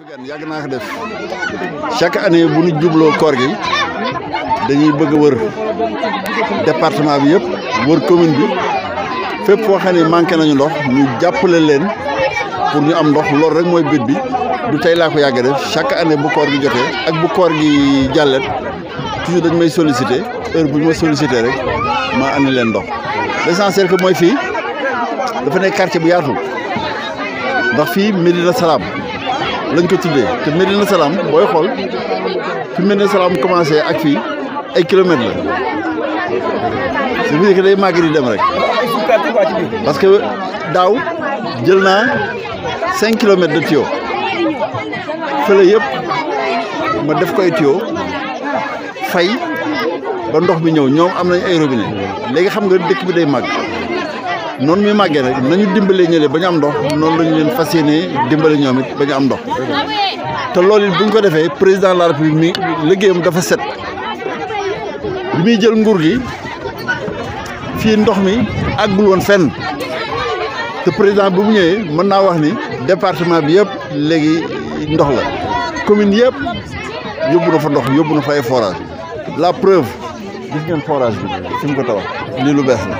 yàgg naa ko def chaque année bu ñu jubloo koor gi dañuy bëgg wër département bi yëpp wër commune bi fépp foo xam ne manqué nañu ndox ñu jàppale leen pour ñu am ndox loolu rek mooy but bi du tey laa ko yàgg def chaque année bu koor gi jotee ak bu koor gi jàllet toujours dañ may sollicité heure bu ñu ma sollicité rek ma andi leen ndox l'essentiel que mooy fii dafa nekk quartier bu yaatu ndax fii Médina Salam lañ ko tuddee te Médina Salam booy xool fi Médina Salam commencé ak fii ay kilomètres la c'est vrai que day màgg di dem rek parce que daaw jël naa 5 kilomètres de tuyau fële yëpp ma def ko ay tuyau fay ba ndox mi ñëw ñoom am nañ ay robinet léegi xam nga dëkk bi day màgg noonu muy màggee nag nañu dimbale ñële ba ñu am ndox noonu la ñu leen fas yéenee dimbale ñoom it ba ñu am ndox te loolu it bu ñu ko defee président de la république mi liggéeyam dafa set bi muy jël nguur gi fii ndox mi àggul woon fenn te président bu mu ñëwee mën naa wax ni département bi yëpp léegi ndox la commune yëpp yóbbu na fa ndox yóbbu na fa ay forage la preuve gis ngeen forage bi fi mu ko tabax lii lu bees la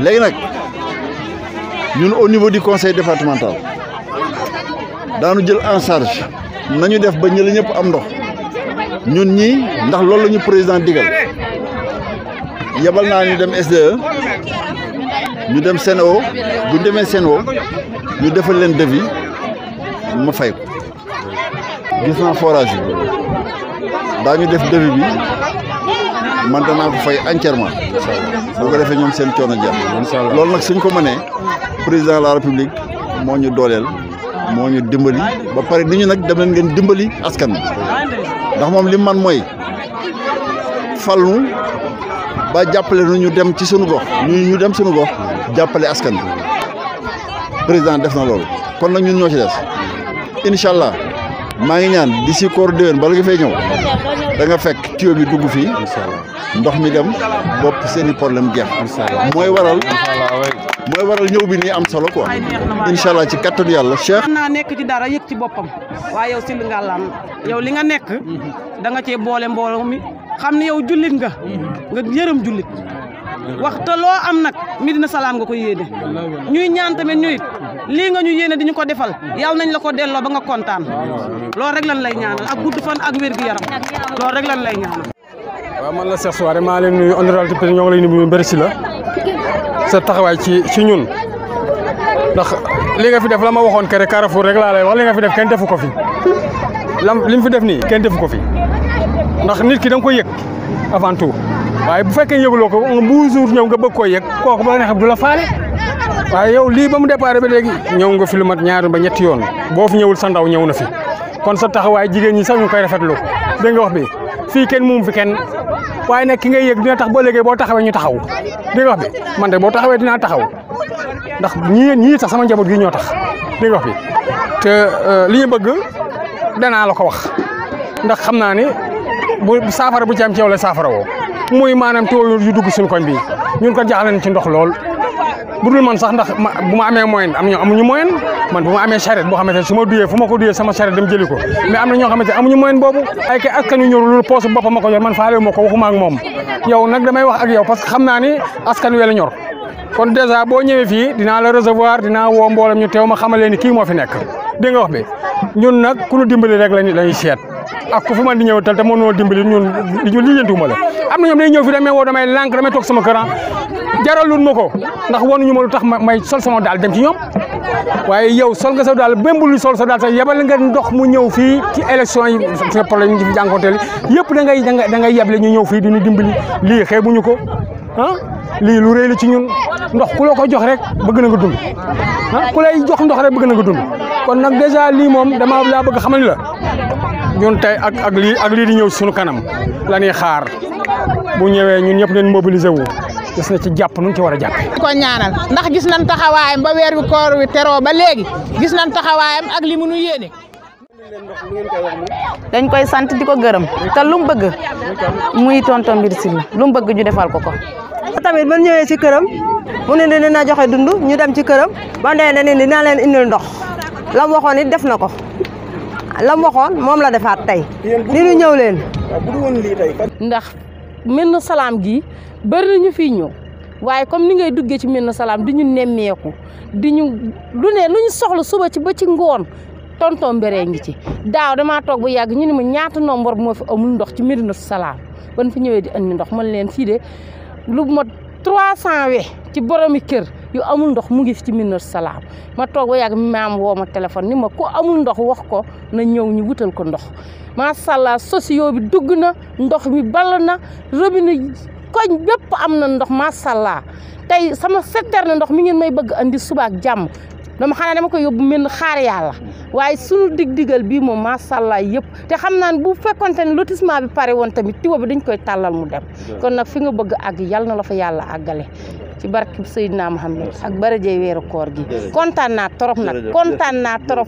léegi nag ñun au niveau du conseil départemental daanu jël en charge nañu def ba ñële ñëpp am ndox ñun ñii ndax loolu la ñu président digal yebal naa ñu dem SDE ñu dem Sen'Eau bu ñu demee Sen'Eau ñu defal leen devis ma fay ko gis naa forage bi daañu def devis bi man danaa ko fay entièrement boo ko defee ñoom seen coono jar loolu nag suñ ko mënee président de la république moo ñu dooleel moo ñu dimbali ba pare ni ñu nag dem leen ngeen dimbali askan bi ndax moom li man mooy fal nu ba jàppale nu ñu dem ci sunu gox ñu dem sunu gox jàppale askan bi président def na loolu kon nag ñun ñoo ci des incha allah maa ngi ñaan d'ici koor déwén bala nga fay ñëw da nga fekk tuyau bi dugg fii ndox mi dem bopp seeni problème jeex mooy waral ñëw bi nii am solo quoi incha allah ci kattanu yàlla Cheikh. naa nekk ci dara yëg ci boppam waaye yow si li nga lam yow li nga nekk da nga cee boole mbooloo mi xam ne yow jullit nga yërëm jullit wax te loo am nag Médina Salam nga ko yéene ñuy ñaan tamit ñuy lii nga ñu yéene di ñu ko defal yàlla nañ la ko delloo ba nga kontaan loolu rek lan lay ñaanal ak gudd fan ak wér gu yaram loolu rek lan lay ñaanal. waaw man la Cheikh Souare maa leen nuyu honorable député ñoo ngi lay nuyu bëri si la sa taxawaay ci ñun ndax li nga fi def la ma waxoon kere Carrefour rek laa lay wax li nga fi def kenn defu ko fi li mu fi def nii kenn defu ko fi ndax nit ki da nga koy yëg avant tout waaye bu fekkee yëguloo ko bu jour ñëw nga bëgg koo yëg kooku ba nga xam du la faale waaye yow lii ba mu départ ba léegi ñëw nga fi lu mat ñaari ba ñetti yoon boo fi ñëwul sa ndaw ñëw na fi kon sa taxawaay jigéen ñi sax ñu koy rafetlu dégg nga wax bi fii kenn moom fi kenn waaye nag ki ngay yëg dina tax boo léegi boo taxawee ñu taxaw dégg nga wax bi man de boo taxawee dinaa taxaw ndax ñii tax sama njaboot gi ñoo tax dégg nga wax bi te li ñu bëgg danaa la ko wax ndax xam naa ni bu saafara bu ci am ci yow la saafara woo muy maanaam tuyau yu dugg suñu koñ bi ñun ko jaaxle nañ ci ndox lool bu dul man sax ndax bu ma amee moyen am ñoo amuñu moyen man bu ma amee charrette boo xamante ne su ma duyee fu ma ko duyee sama charrette dem jëli ko mais am na ñoo xamante ne amuñu moyen boobu ay kay askan wi ñor loolu poche boppam ma ko yor man faale ma ko waxuma ak moom yow nag damay wax ak yow parce que xam naa ni askan wi la ñor kon dèjà boo ñëwee fii dinaa la recevoir dinaa woo mboolem ñu teew ma xamal leen ni kii moo fi nekk dégg nga wax bi ñun nag ku ñu dimbali rek lañuy seet ak ku fu man di ñëw tal te mënoo dimbali ñun lijjantiwuma la am na ñoom day ñëw fi damay woo damay lànk damay toog sama këran jaralul ma ko ndax wanuñu ma lu tax may sol sama daal dem ci ñoom waaye yow sol nga sa daal même bu lu sol sa daal sax yebal nga ndox mu ñëw fii ci élection yi sa problème yi fi jànkonteel yëpp da ngay yeble ñu ñëw fii di ñu dimbali lii xeebuñu ko ah lii lu rëy la ci ñun ndox ku la ko jox rek bëgg na nga dund ah ku lay jox ndox rek bëgg na nga dund kon nag dèjà lii moom dama laa bëgg xamal la ñun tey ak lii di ñëw suñu kanam la ñuy xaar bu ñëwee ñun ñëpp nañ mobiliser wu gis na ci jàpp nu ci war a jàppee. ko ñaanal ndax gis nañ taxawaayam ba weer wi koor wi teroo ba léegi gis nañ taxawaayam ak li mu nu yéene. dañ koy sant di ko gërëm te lu mu bëgg muy tonton Mbir Sylla lu mu bëgg ñu defal ko ko. tamit ba ñëwee ci këram mu ne dina joxe dund ñu dem ci këram ba nee na ni dina leen indil ndox la mu waxoon it def na ko la mu waxoon moom la defaat tey ni ñu ñëw leen ndax Médina Salaam gi bëri na ñu fiy ñëw waaye comme ni ngay duggee ci Médina Salaam di ñu nemmeeku di ñu lu ñu soxla suba ci ba ci ngoon tonton Mbéré ngi ci daaw damaa toog bu yàgg ñu ne ma ñaata nombre moo fi amul ndox ci Médina Salaam ban fi ñëwee di andi ndox man leen fii de lu ma 300 we ci boromi kër yu amul ndox mu ngi fi ci Médina Salaam ma toog ba yàgg maam woo ma téléphone ni ma ku amul ndox wax ko na ñëw ñu wutal ko ndox macha allah socio bi dugg na ndox mi ball na robinet koñ bépp am na ndox macha allah tey sama citerne ndox mi ngeen may bëgg andi suba ak jàmm dama ko yóbbu mel xaar yàlla waaye sunu dig-digal bii moom macha allah yëpp te xam naa ne bu fekkonte ne lotissement bi pare woon tamit tiwo bi dañ koy tàllal mu dem kon nag fi nga bëgg àgg yàlla na la fa yàlla àggale ci barke Seydina Mohamed ak barajey weeru koor gi kontaan naa trop nag kontaan naa trop